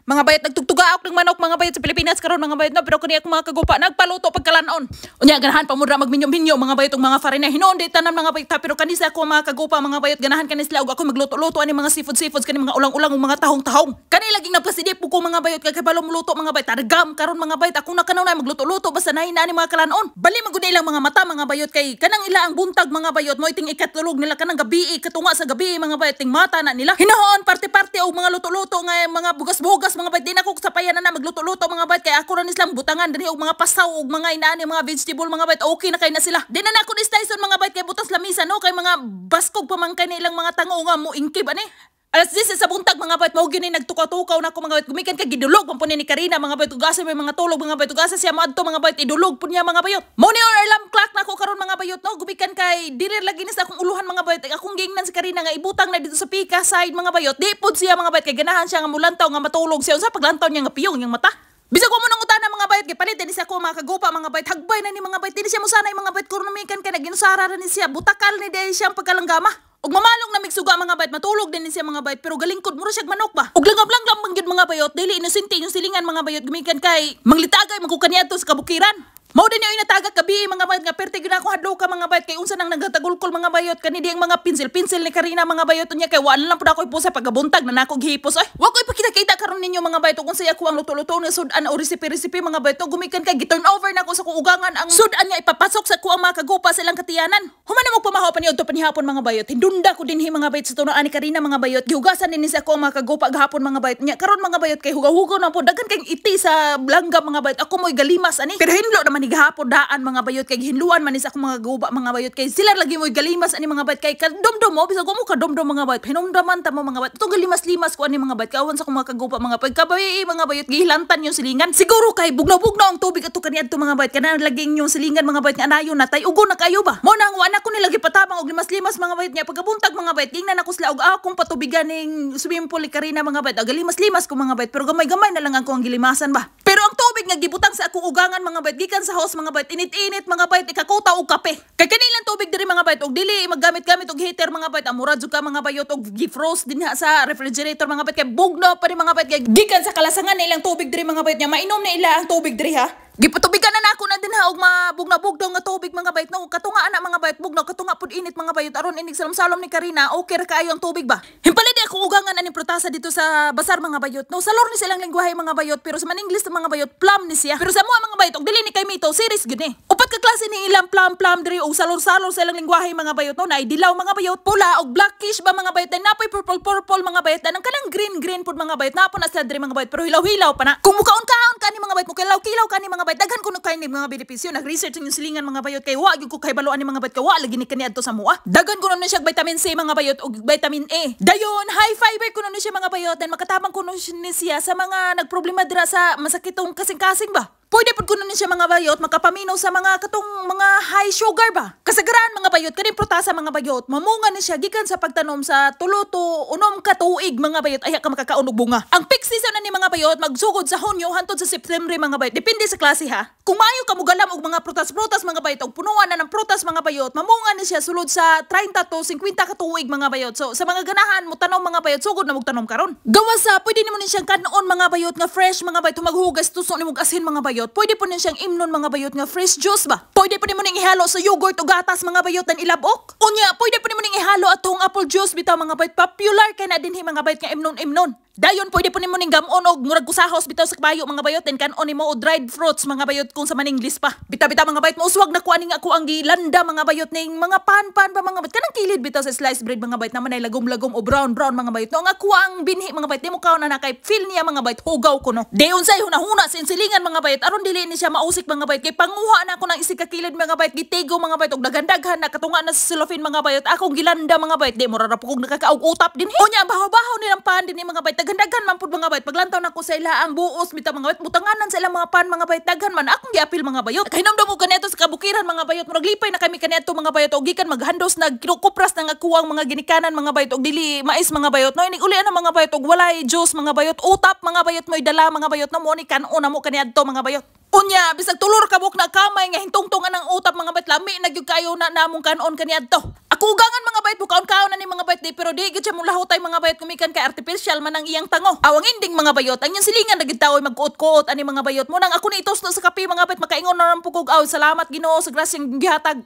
Mga bayot, nagtugtugaok ng manok, mga bayot, sa Pilipinas karon, mga bayot, no, pero kani ako mga kagupa nagpaluto pagkalanon. Unya ganahan pa mo ra magminyo-minyo, mga bayot, og mga farina. Hinuon di tanan, mga bayot, ha, pero kani sa ako mga kagupa, mga bayot, ganahan kani sila og ako magluto-luto ani mga seafood seafoods kani mga ulang-ulang ug mga tahong-tahong. Kani laging napasidip ko, mga bayot, kay kabalo moluto, mga bayot. Targam karon, mga bayot, ako na kanaw na magluto-luto basta nahin na ani mga kalanon. Bali man gud ilang mga mata, mga bayot, kay kanang ila ang buntag, mga bayot, mo iting ikatulog nila kanang gabi, katunga sa gabi, mga bayot, ting mata na nila. Hinuon parte-parte og mga luto-luto nga mga bugas-bugas, mga bayot, di na ko sapayan na na magluto-luto, mga bayot, kay ako ra ni silang butangan dinhi og mga pasaw og mga inaani mga vegetable, mga bayot, okay na kay na sila. Di na nako ni slice mga bayot, kay butas lamisa no, kay mga baskog pa man kay na ilang mga tango nga mo ingkib ani. Alas 10 sa buntag, mga bayot, mao gyud ni nagtukaw-tukaw na ako, mga bayot. Gumikan kay gidulog man po ni Karina, mga bayot, ug asa may mga tulog, mga bayot, ug asa siya moadto, mga bayot, idulog po niya, mga bayot. Mao ni alarm clock nako karon, mga bayot, no, gumikan kay dili lagi ni sa akong uluhan, mga bayot. Akong giingnan si Karina nga ibutang na dito sa pika side, mga bayot. Di pud siya, mga bayot, kay ganahan siya nga mulantaw nga matulog siya. Unsa paglantaw niya nga piyong yang mata. Bisag wa mo nangutana, mga bayot, gipalit din siya ko mga kagupa, mga bayot, hagbay na ni, mga bayot, dili siya mosanay, mga bayot, kurumikan kay naginusara ra ni siya, butakal ni dahil siya ang pagkalanggama. Ug mamalong na migsuga, mga bayot, matulog din ni siya, mga bayot, pero galingkod mura siya manok ba. Ug langam-langgam man gyud, mga bayot, dili inosente yung silingan, mga bayot, gumikan kay manglitagay man ko kaniadto sa kabukiran. Mao din yung natagak gabi, mga bayot, nga perte gyud ako hadlo ka, mga bayot, kay unsa nang nagatagulkol, mga bayot, kani di ang mga pencil-pencil ni Karina, mga bayot. Unya kay wala lang pud ako ipusa pagabuntag na nako gihipos ay. Wa ko ipakita-kita karon ninyo, mga bayot, kung saya ko ang luto-luto nga sudan o recipe-recipe, mga bayot. Gumikan kay gi-turn over na ko sa akong ugangan ang sudan nga ipapasok sa ko ang mga kagupa sa ilang katiyanan. Human na mo pamahaw pa niyo panihapon, mga bayot. Hindunda ko dinhi, mga bayot, sa tunoan ni Karina, mga bayot. Gihugasan din ni sa ako ang mga kagupa gahapon, mga bayot. Nya karon, mga bayot, kay hugaw-hugaw na po, daghan kay iti sa langgam, mga bayot. Ako mo'y galimas ani. Pero hinlo naman ni gahapon daan, mga bayot, kay gihinluan man ni sa akong mga guba, mga bayot, kay sila lagi mo'y galimas ani, mga bayot, kay kadomdom mo bisag mo kadomdom, mga bayot, hinumdaman ta mo, mga bayot. Itong galimas-limas ko ani, mga bayot, kawan sa akong mga kagupa, mga bayot, kabay, mga bayot, gihilantan yung silingan. Siguro kay bugnaw-bugnaw ang tubig ato kaniadto, mga bayot, kana lagi yung silingan, mga bayot, nga anayon na tay ugo na kayo ba. Mo nang wa na ko nila gipatabang og limas-limas, mga bayot. Nya pagkabuntag, mga bayot, tingnan ako sila og akong patubigan ning swimming pool ni Karina, mga bayot. Galimas-limas ko, mga bayot, pero gamay-gamay na lang ang akong gilimasan ba. Pero ang tubig nga gibutang sa akong ugangan, mga bayot, gikan sa house, mga bayot, init-init, mga bayot, ikakuta og kape. Kay kanilang tubig diri, mga bayot, og dili maggamit-gamit og heater, mga bayot, amura jud ka, mga bayot, og gi-froze din ha sa refrigerator, mga bayot, kay bugno pa ni, mga bayot, kay gikan sa kalasangan na ilang tubig diri, mga bayot, nya mainom na ila ang tubig diri ha. Gipatubigan na nako na din ha og mabugna-bugnaw nga tubig, mga bayot, no, katunga ana, mga bayot, bugnaw, katunga pud init, mga bayot, aron inig salom-salom ni Karina, okay ra kaayo ang tubig ba. Himpalit di ako ugangan aning prutasa dito sa basar, mga bayot, no, salor ni silang lengguwahe, mga bayot, pero sa man English mga bayot, plum ni siya. Pero sa mga bayot og dili ni kay mito series gyud ni. Upat ka klase ni ilang plum plum diri og salor-salor sa ilang lengguwahe, mga bayot, no, naay dilaw, mga bayot, pula og blackish ba, mga bayot, napoy purple purple, mga bayot, nang kanang green green pud, mga bayot, napo na sila diri, mga bayot, pero hilaw-hilaw pa na. Kung mukaon kaon kani, mga bayot, mukilaw-kilaw kani, mga bayot, daghan kuno kay ni mga benepisyo. Nag-research yung silingan, mga bayot, kay wa gyud ko kay balo ani, mga bayot, kay wa lagi ni kaniadto sa mua. Daghan kuno ni siya vitamin C, mga bayot, ug vitamin A. Dayon high fiber kuno ni siya, mga bayot, then makatabang kuno ni siya sa mga nagproblema dira sa masakitong kasing-kasing ba. Pwede pud kuno ni siya, mga bayot, makapaminaw sa mga katong mga high sugar ba. Kasagaran, mga bayot, kaning prutasa, mga bayot, mamunga ni siya gikan sa pagtanom sa 3 to 6 ka tuig, mga bayot, ayha ka makakaon og bunga. Ang peak season na ni, mga bayot, magsugod sa Hunyo hantod sa September, mga bayot, depende sa klase ha. Kung maayo ka mugalam og mga prutas-prutas, mga bayot, og punuan na ng prutas, mga bayot, mamunga ni siya sulod sa 30 to 50 ka tuig, mga bayot. So sa mga ganahan mo tanom, mga bayot, sugod na mog tanom karon. Gawas sa pwede nimo ni siyang kanon, mga bayot, nga fresh, mga bayot, maghugas tuso nimo og asin, mga bayot. Pwede po ni siyang imnon, mga bayot, nga fresh juice ba. Pwede po nimo ning ihalo sa yogurt o gatas, mga bayot, dan ilabok. Unya, pwede po nimo ning ihalo atong apple juice bitaw, mga bayot. Popular kay na dinhi, mga bayot, nga imnon-imnon. Dayon pwede po nimo ning gam-on og murag kusahos bitaw sa kabayo, mga bayot, then kan-on nimo og dried fruits, mga bayot, kung sa man-English pa. Bitaw-bitaw, mga bayot, mouswag na ko ani nga ako ang gilanda, mga bayot, ning mga pan-pan pa, mga bayot, kanang kilid bitaw sa sliced bread, mga bayot, naman ay lagom-lagom o brown brown, mga bayot. No, ang ako ang binhi, mga bayot, di mo kaon na kay feel niya, mga bayot, hugaw ko no. Di unsay hunahuna sa silingan, mga bayot, aron dili ni siya mausik, mga bayot, kay panguha na ako ng isig ka kilid, mga bayot, gitigo, mga bayot, og daghan-daghan na katunga na sa cellophane, mga bayot, akong gilanda, mga bayot, di mo ra kog nakakaog utap din. Unya ang bahaw-bahaw nilang pan din mga bayot, daghan-daghan man pud, mga bayot. Paglantaw nako sa ila ang buos bitaw, mga bayot, butanganan sa ilang mga pan, mga bayot, daghan man akong giapil, mga bayot. Kahinomdom ko kaniadto sa kabukiran, mga bayot, murag lipay na kami kaniadto, mga bayot, og gikan maghandos nagkinukupras na nga kuwang mga ginikanan, mga bayot, og dili mais, mga bayot, no, inig uli ana, mga bayot, og walay juice, mga bayot, utap, mga bayot, mo'y dala, mga bayot, no, mo ni kanon na mo kaniadto, mga bayot. bayot. Unya, bisag tulor ka buok na kamay nga hintungtong ang utap, mga bayot, lami na gyud kayo na namong kanon kaniadto. Ako ugangan, mga bayot, bukaon kaon na ni, mga bayot, di pero di gyud siya mong lahutay, mga bayot, gumikan kay artificial man ang iyang tango. Awang ending, mga bayot, ang iyang silingan na gyud tao'y magkuot-kuot ani, mga bayot. Munang ako ni ituslo sa kape, mga bayot, makaingon na lang pugog aw salamat Ginoo sa grasyang gihatag.